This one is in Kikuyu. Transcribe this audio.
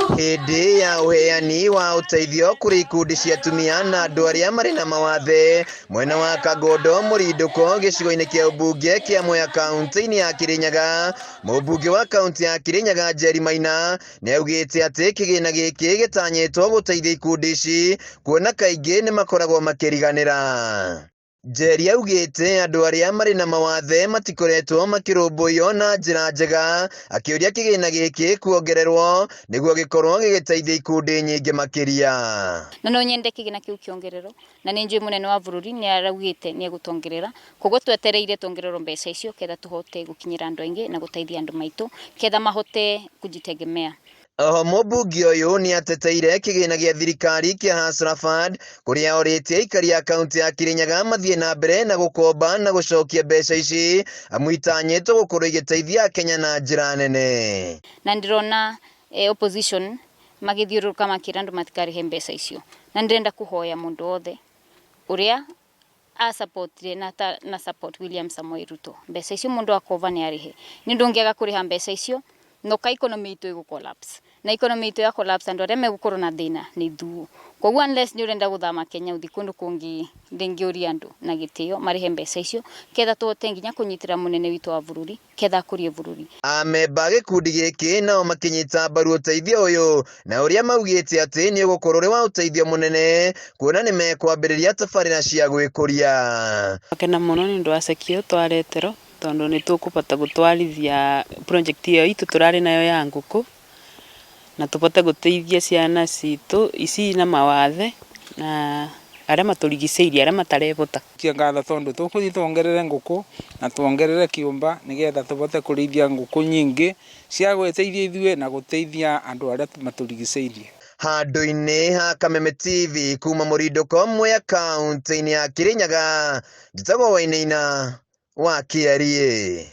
Hĩndĩ ya ũheani wa ũteithio kũrĩ ikundi cia atumia na andũ arĩa marĩ na mawathe mwena wa Kangondo Mũrindũko gĩcigo-inĩ kĩa ũmbunge kĩa Mwea kaunti-inĩ ya Kĩrĩnyaga, mũmbunge wa kaunti ya Kĩrĩnyaga Njeri Maina nĩ augĩte atĩ kĩgĩna gĩkĩ gĩtanyĩtwo gũteithia ikundi ici kuona kaingĩ nĩ makoragwo makĩriganĩra. Njeri augĩte andũ arĩa marĩ na mawathe matikoretwo makĩrũmbũiyo na njĩra njega, akĩũria kĩgĩna gĩkĩ kuongererwo nĩguo gĩkorwo gĩgĩteithia ikundi nyingĩ makĩria. Na no nyende kĩgĩna kĩu kĩongererwo, na nĩ njũĩ mũnene wa bũrũri nĩ araugĩte nĩ egũtongerera, koguo twetereire tuongererwo mbeca icio ketha tũhote gũkinyĩra andũ aingĩ na gũteithia andũ maitũ ketha mahote kujitegemea. Oho mũmbunge ũyũ nĩ ateteire kĩgĩna gĩa thirikari kĩa Hustler Fund kũrĩa orĩtie aikari a kaunti ya Kirinyaga mathiĩ na mbere na gũkomba na gũcokia mbeca ici amu itanyĩtwo gũkorwo igĩteithia Akenya na njĩra nene. Na ndĩrona opposition magĩthiũrũrũka makĩra andũ matikarĩhe mbeca icio. Na ndĩrenda kũhoya mũndũ wothe ũrĩa a supportire na ta na support William Samoei Ruto mbeca icio mũndũ akova nĩ arĩhe. Nĩ ũndũ ũngĩaga kũrĩha mbeca icio noka economy itũ ĩgũ collapse. Na economy itũ ya collapse andũ arĩa megũkorwo na thĩna nĩ ithuũ. Koguo unless nĩ ũrenda gũthama Kenya ũthiĩ kũndũ kũngĩ ndĩngĩũria andũ na gĩtĩo marĩhe mbeca icio ketha tũhote nginya kũnyitĩra mũnene witũ wa bũrũri ketha akũrie bũrũri. Amemba a gĩkundi gĩkĩ nao makĩnyita mbaru ũteithio ũyũ na ũrĩa maugĩte atĩ nĩ ũgũkorwo ũrĩ wa ũteithio mũnene kuona nĩ mekwambĩrĩria tabarĩra cia gwĩkũria. Twakena mũno nĩ ũndũ wa ceki ĩyo twareterwo tondũ nĩ tũkũbota gũtwarithia project ĩyo itũ tũrarĩ nayo ya ngũkũ na tũbote gũteithia ciana citũ ici ina mawathe na arĩa matũrigicĩirie arĩa matarebota. Cia ngatho tondũ tũkũthiĩ tuongerere ngũkũ na tuongerere kĩũmba nĩgetha tũbote kũrĩithia ngũkũ nyingĩ cia gwĩteithia ithuĩ na gũteithia andũ arĩa matũrigicĩirie. Handũ-inĩ ha Kameme TV kuma Mũrindũko Mwea kaunti-inĩ ya Kĩrĩnyaga, njĩtagwo Wainaina wa Kĩariĩ.